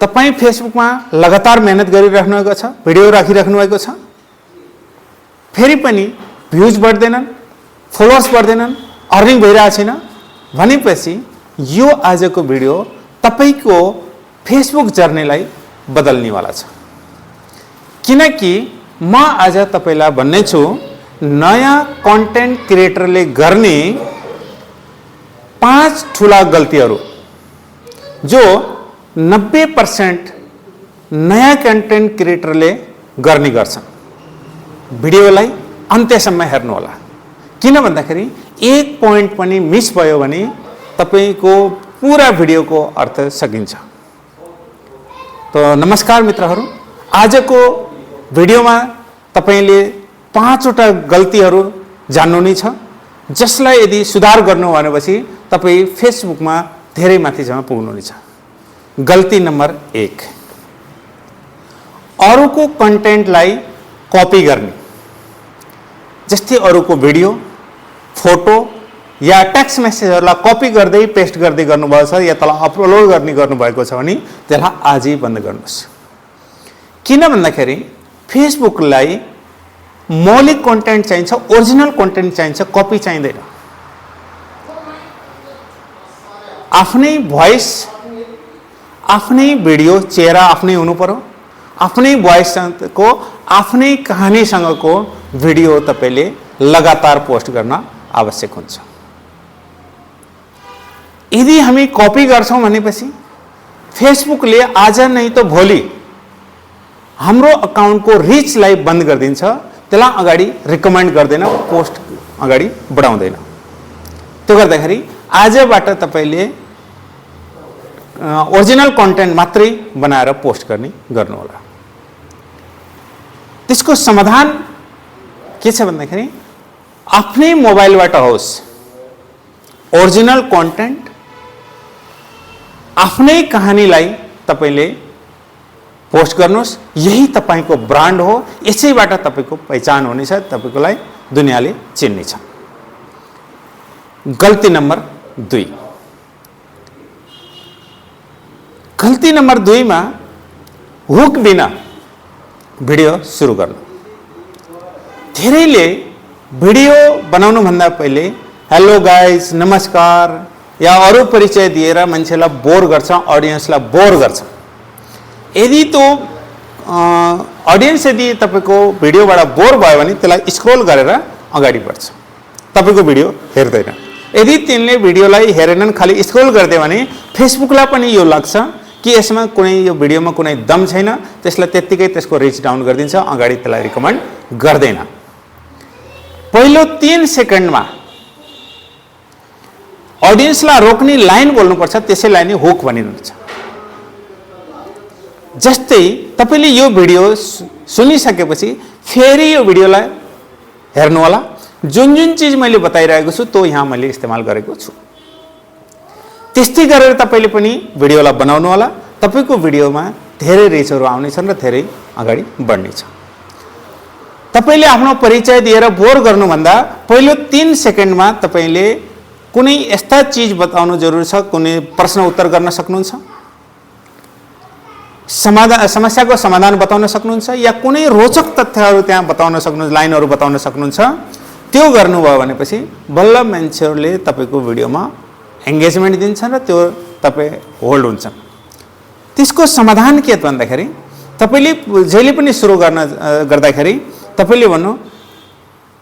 तपाईं फेसबुकमा लगातार मेहनत गरिराख्नु भएको छ, भिडियो राखिराख्नु भएको छ, फेरि पनि भ्युज बढ्दैनन्, फलोअर्स बढ्दैनन्, अर्निङ भइरहेको छैन भनेपछि यो आजको भिडियो तपाईको फेसबुक जर्नीलाई बदल्नेवाला छ। किनकि म आज तपाईलाई भन्ने छु नयाँ कन्टेन्ट क्रिएटरले गर्ने 5 ठूला गल्तीहरू जो 90% नयाँ कन्टेन्ट क्रिएटरले गर्ने गर्छन्। भिडियोलाई अन्त्यसम्म हेर्नु होला, किन भन्दाखेरि एक पोइन्ट पनि मिस भयो भने तपाईको पूरा भिडियोको अर्थ सकिन्छ। तो नमस्कार मित्रहरू, आजको भिडियोमा तपाईले 5 वटा गल्तीहरू जान्नु नै छ, जसलाई यदि सुधार गर्नु भनेपछि तपाई फेसबुकमा धेरै माथिसम्म पुग्नु नै छ। गल्ती नम्बर 1, अरूको कन्टेन्टलाई कपी गर्ने। जस्तै अरूको भिडियो, फोटो या टेक्स्ट मेसेजहरूलाई कपी गर्दै पेस्ट गर्दै गर्नुभएको छ या त्यसलाई अपलोड गर्ने गर्नुभएको छ भने त्यसलाई आजै बन्द गर्नुहोस्। किन भन्दाखेरि फेसबुकलाई मौलिक कन्टेन्ट चाहिन्छ, ओरिजिनल कन्टेन्ट चाहिन्छ, कपी चाहिँदैन। आफ्नै भोइस, आफ्नै भिडियो, चेहरा आफ्नै हुनु पर्यो, आफ्नै भोइसको, आफ्नै कहानीसँगको भिडियो तपाईले लगातार पोस्ट गर्न आवश्यक हुन्छ। यदि हामी कपी गर्छौं भनेपछि फेसबुकले आज नै त भोलि हाम्रो अकाउन्टको रिचलाई बन्द गरिदिन्छ, त्यसलाई अगाडि रिकमेन्ड गर्दैन, पोस्ट अगाडि बढाउँदैन। त्यो गर्दाखेरि आजबाट तपाईले ओरिजिनल कन्टेन्ट मात्रै बनाएर पोस्ट गर्नु होला। त्यसको समाधान के छ भन्दाखेरि आफ्नै मोबाइलबाट होस्, ओरिजिनल कन्टेन्ट, आफ्नै कहानीलाई तपाईले पोस्ट गर्नुहोस्। यही तपाईको ब्रान्ड हो, यसैबाट तपाईको पहिचान हुनेछ, तपाईकोलाई दुनियाँले चिन्नेछ। गल्ती नम्बर 2, गल्ती नम्बर 2 मा हुक बिना भिडियो सुरु गर्नु। धेरैले भिडियो बनाउनु भन्दा पहिले हेलो गाइज, नमस्कार या अरू परिचय दिएर मान्छेलाई बोर गर्छ, अडियन्सलाई बोर गर्छ। यदि त्यो अडियन्स यदि तपाईको भिडियोबाट बोर भयो भने त्यसलाई स्क्रोल गरेर अगाडि बढ्छ, तपाईको भिडियो हेर्दैन। यदि तिनले भिडियोलाई हेरेनन्, खाली स्क्रोल गर्दियो भने फेसबुकलाई पनि यो लाग्छ कि यसमा कुनै यो भिडियोमा कुनै दम छैन, त्यसलाई त्यत्तिकै त्यसको रिच डाउन गरिदिन्छ, अगाडि त्यसलाई रिकमेन्ड गर्दैन। पहिलो 3 सेकेन्डमा अडियन्सलाई रोक्ने लाइन बोल्नुपर्छ, त्यसैलाई नै हुक भनिन्छ। जस्तै तपाईले यो भिडियो सुनिसकेपछि फेरि यो भिडियोलाई हेर्नु होला। जुन जुन चीज मैले बताइरहेको छु त्यो यहाँ मैले इस्तेमाल गरेको छु। त्यस्तै गरेर तपाईले पनि भिडियोलाई बनाउनु होला। तपाईको भिडियोमा धेरै रिचहरू आउनेछन् र धेरै अगाडि बढ्नेछ। तपाईले आफ्नो परिचय दिएर बोर गर्नुभन्दा पहिलो 3 सेकेन्डमा तपाईले कुनै यस्ता चीज बताउनु जरुरी छ, कुनै प्रश्न उत्तर गर्न सक्नुहुन्छ, समस्याको समाधान बताउन सक्नुहुन्छ, या कुनै रोचक तथ्यहरू त्यहाँ बताउन सक्नुहुन्छ, लाइनहरू बताउन सक्नुहुन्छ। त्यो गर्नुभयो भनेपछि बल्ल मान्छेहरूले तपाईको भिडियोमा एंगेजमेन्ट दिन्छन् र त्यो तपाई होल्ड हुन्छन्। त्यसको समाधान के भन्दाखेरि तपाईले जहिले पनि सुरु गर्दाखेरि तपाईले भन्नु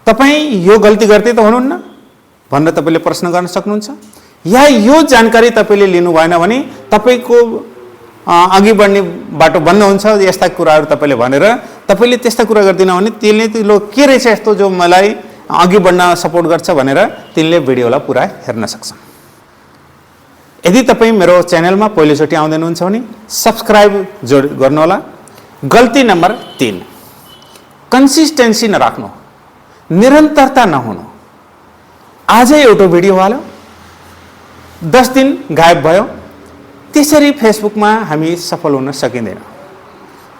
तपाई यो गल्ती गर्दै त हुनुहुन्न भनेर तपाईले प्रश्न गर्न सक्नुहुन्छ, या यो जानकारी तपाईले लिनु भएन भने तपाईको अघि बढ्ने बाटो बन्द हुन्छ। यस्ता कुराहरू तपाईले भनेर तपाईले त्यस्ता कुरा गर्दिन भने तिनले लो के रहेछ यस्तो जो मलाई अघि बढ्न सपोर्ट गर्छ भनेर तिनले भिडियोलाई पुरा हेर्न सक्छन्। यदि तपाई मेरो च्यानलमा पहिलोचोटि आउँदै हुनुहुन्छ भने सब्स्क्राइब गर्नु होला। गल्ती नम्बर 3, कन्सिस्टेन्सी नराख्नु, निरन्तरता नहुनु। आज एउटा भिडियो हाल्यो, 10 दिन गायब भयो, त्यसरी फेसबुकमा हामी सफल हुन सकिँदैन।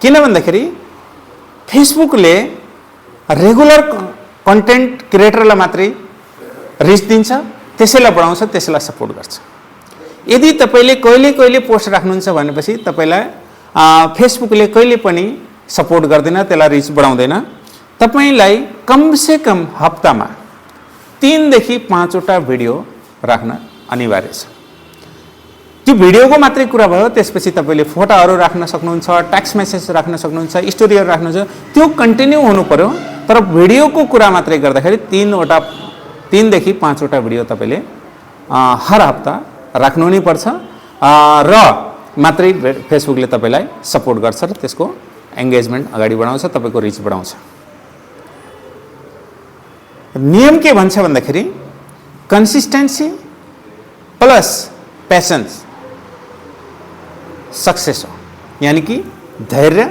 किन भन्दाखेरि फेसबुकले रेगुलर कन्टेन्ट क्रिएटरलाई मात्रै रिच दिन्छ, त्यसैलाई बढाउँछ, त्यसैलाई सपोर्ट गर्छ। यदि तपाईले कहिले कहिले पोस्ट राख्नुहुन्छ भनेपछि तपाईलाई फेसबुकले कहिले पनि सपोर्ट गर्दैन, त्यसलाई रिच बढाउँदैन। तपाईलाई कमसे कम हप्तामा 3 देखि 5 वटा भिडियो राख्न अनिवार्य छ। त्यो भिडियोको मात्रै कुरा भयो, त्यसपछि तपाईले फोटोहरू राख्न सक्नुहुन्छ, टेक्स्ट मेसेज राख्न सक्नुहुन्छ, स्टोरीहरू राख्नुहुन्छ, त्यो कन्टिन्यू हुनु पर्यो। तर भिडियोको कुरा मात्रै गर्दाखेरि 3 देखि 5 वटा भिडियो तपाईले हर हप्ता राख्नु नै पर्छ र मात्रै फेसबुकले तपाईलाई सपोर्ट गर्छ र त्यसको एंगेजमेन्ट अगाडि बढाउँछ, तपाईको रिच बढाउँछ। नियम के भन्छ भन्दाखेरि कन्सिस्टेन्सी प्लस पेशेन्स सक्सेस हो। यानी कि धैर्य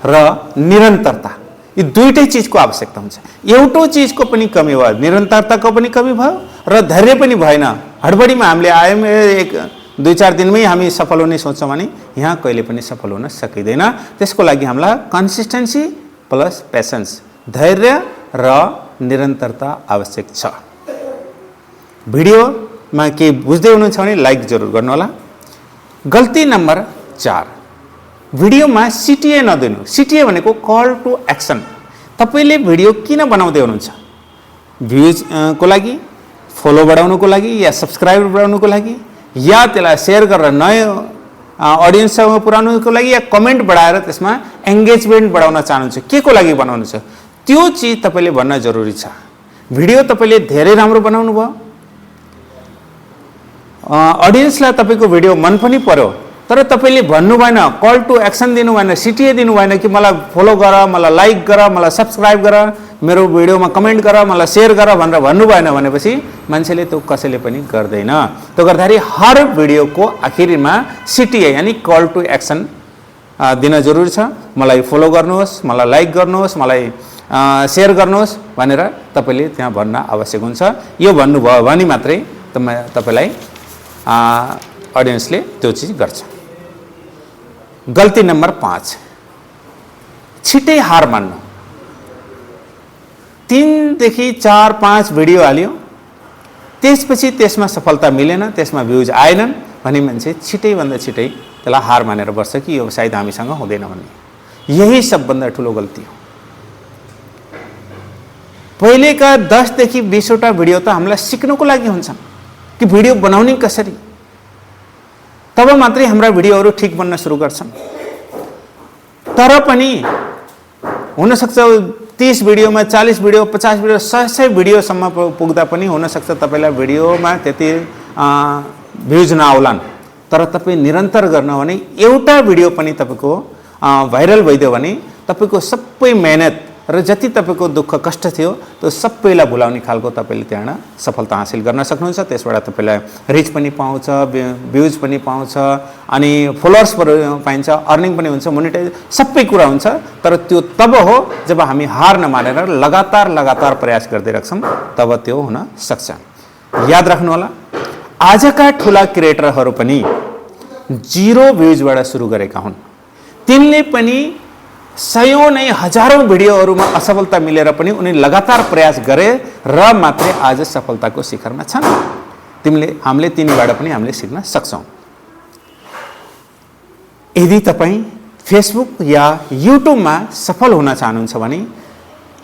र निरन्तरता, यी दुईटै चीजको आवश्यकता हुन्छ। एउटो चीजको पनि कमी भयो, निरन्तरताको पनि कमी भयो र धैर्य पनि भएन, हडबडीमा हामीले आयौँ 1-2-4 दिनमै हामी सफल हुने सोच्छौँ भने यहाँ कहिले पनि सफल हुन सकिँदैन। त्यसको लागि हामीलाई कन्सिस्टेन्सी प्लस पेशेन्स, धैर्य र निरन्तरता आवश्यक छ। भिडियोमा के बुझ्दै हुनुहुन्छ भने लाइक जरुर गर्नु होला। गल्ती नम्बर 4, भिडियोमा सीटीए नदिनु। सीटीए भनेको कल टु एक्सन। तपाईले भिडियो किन बनाउँदै हुनुहुन्छ? भ्युज को लागि, फलो बढाउनको लागि, या सब्स्क्राइबर बढाउनको लागि, या त्यसलाई शेयर गरेर नयाँ अडियन्ससँग पुर्याउनको लागि, या कमेन्ट बढाएर त्यसमा एंगेजमेन्ट बढाउन चाहनुहुन्छ? के को लागि बनाउनुहुन्छ? त्यो चीज तपाईले भन्न जरुरी छ। भिडियो तपाईले धेरै राम्रो बनाउनु भयो, अडियन्सलाई तपाईको भिडियो मन पनि पर्यो, तर तपाईले भन्नु भएन, कल टु एक्सन दिनु भएन, सीटीए दिनु भएन कि मलाई फलो गर, मलाई लाइक गर, मलाई सब्स्क्राइब गर, मेरो भिडियोमा कमेन्ट गर, मलाई शेयर गर भनेर भन्नु भएन भनेपछि मान्छेले त्यो कसैले पनि गर्दैन। त्यो गर्दाखेरि हर भिडियोको आखिरमा सीटीए यानी कल टु एक्सन दिन जरुरी छ। मलाई फलो गर्नुहोस्, मलाई लाइक गर्नुहोस्, मलाई शेयर गर्नुहोस् भनेर तपाईले त्यहाँ भन्न आवश्यक हुन्छ। यो भन्नुभयो भने मात्रै तपाईलाई अडियन्सले त्यो चीज गर्छ। गल्ती नम्बर 5, छिटै हार मान्नु। 3 देखि 4-5 भिडियो हाल्यो, त्यसपछि त्यसमा सफलता मिलेन, त्यसमा भ्युज आएनन् भने मान्छे छिटैभन्दा छिटै त्यसलाई हार मानेर बस्छ कि यो सायद हामीसँग हुँदैन भन्ने। यही सबभन्दा ठुलो गल्ती हो। पहिलेका 10 देखि 20 वटा भिडियो त हामीलाई सिक्नको लागि हुन्छन् कि भिडियो बनाउने कसरी, तब मात्रै हाम्रा भिडियोहरू ठीक बन्न सुरु गर्छन्। तर पनि हुन सक्छ 30 भिडियोमा 40 भिडियो, 50 भिडियो, 100 भिडियोसम्म पुग्दा पनि हुन सक्छ तपाईलाई भिडियोमा त्यति भ्युज नआउलान्। तर तपाईँ निरन्तर गर्न भने एउटा भिडियो पनि तपाईको भाइरल भइदियो भने तपाईको सबै मेहनत र जति तपाईको दुःख कष्ट थियो त्यो सबैलाई भुलाउने खालको तपाईले त्यहाँ सफलता हासिल गर्न सक्नुहुन्छ। त्यसबाट तपाईलाई रिच पनि पाउँछ, भ्युज पनि पाउँछ, अनि फलोअर्स पाइन्छ, अर्निङ पनि हुन्छ, मोनेटाइज सबै कुरा हुन्छ। तर त्यो तब हो जब हामी हार नमानेर लगातार प्रयास गर्दै राख्छौँ, तब त्यो हुन सक्छ। याद राख्नु होला, आजका ठुला क्रिएटरहरू पनि 0 भ्युजबाट सुरु गरेका हुन्। तिनले पनि 100 नै हजारौं भिडियोहरूमा असफलता मिलेर पनि उनी लगातार प्रयास गरे र मात्रै आज सफलताको शिखरमा छन्। हामीले तिनीबाट पनि हामीले सिक्न सक्छौं। यदि तपाईं फेसबुक या युट्युबमा सफल हुन चाहनुहुन्छ भने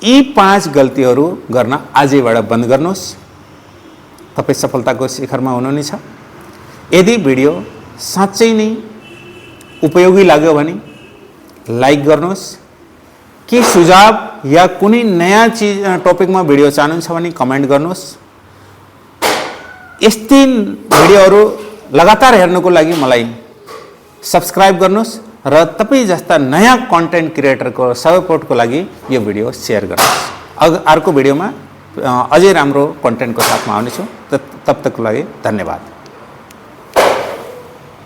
यी 5 गल्तीहरू गर्न आजैबाट बन्द गर्नुहोस्। तपाई सफलताको शिखरमा हुनुहुनेछ। यदि भिडियो साँच्चै नै उपयोगी लाग्यो भने लाइक गर्नुहोस्। के सुझाव या कुनै नयाँ चीज टपिकमा भिडियो चाहनुहुन्छ भने कमेन्ट गर्नुहोस्। यस्तै भिडियोहरू लगातार हेर्नको लागि मलाई सब्स्क्राइब गर्नुहोस् र तपाई जस्ता नयाँ कन्टेन्ट क्रिएटरको सपोर्टको लागि यो भिडियो शेयर गर्नुहोस्। अर्को भिडियोमा अझै राम्रो कन्टेन्टको साथमा आउनेछु। तब तकको लागि धन्यवाद।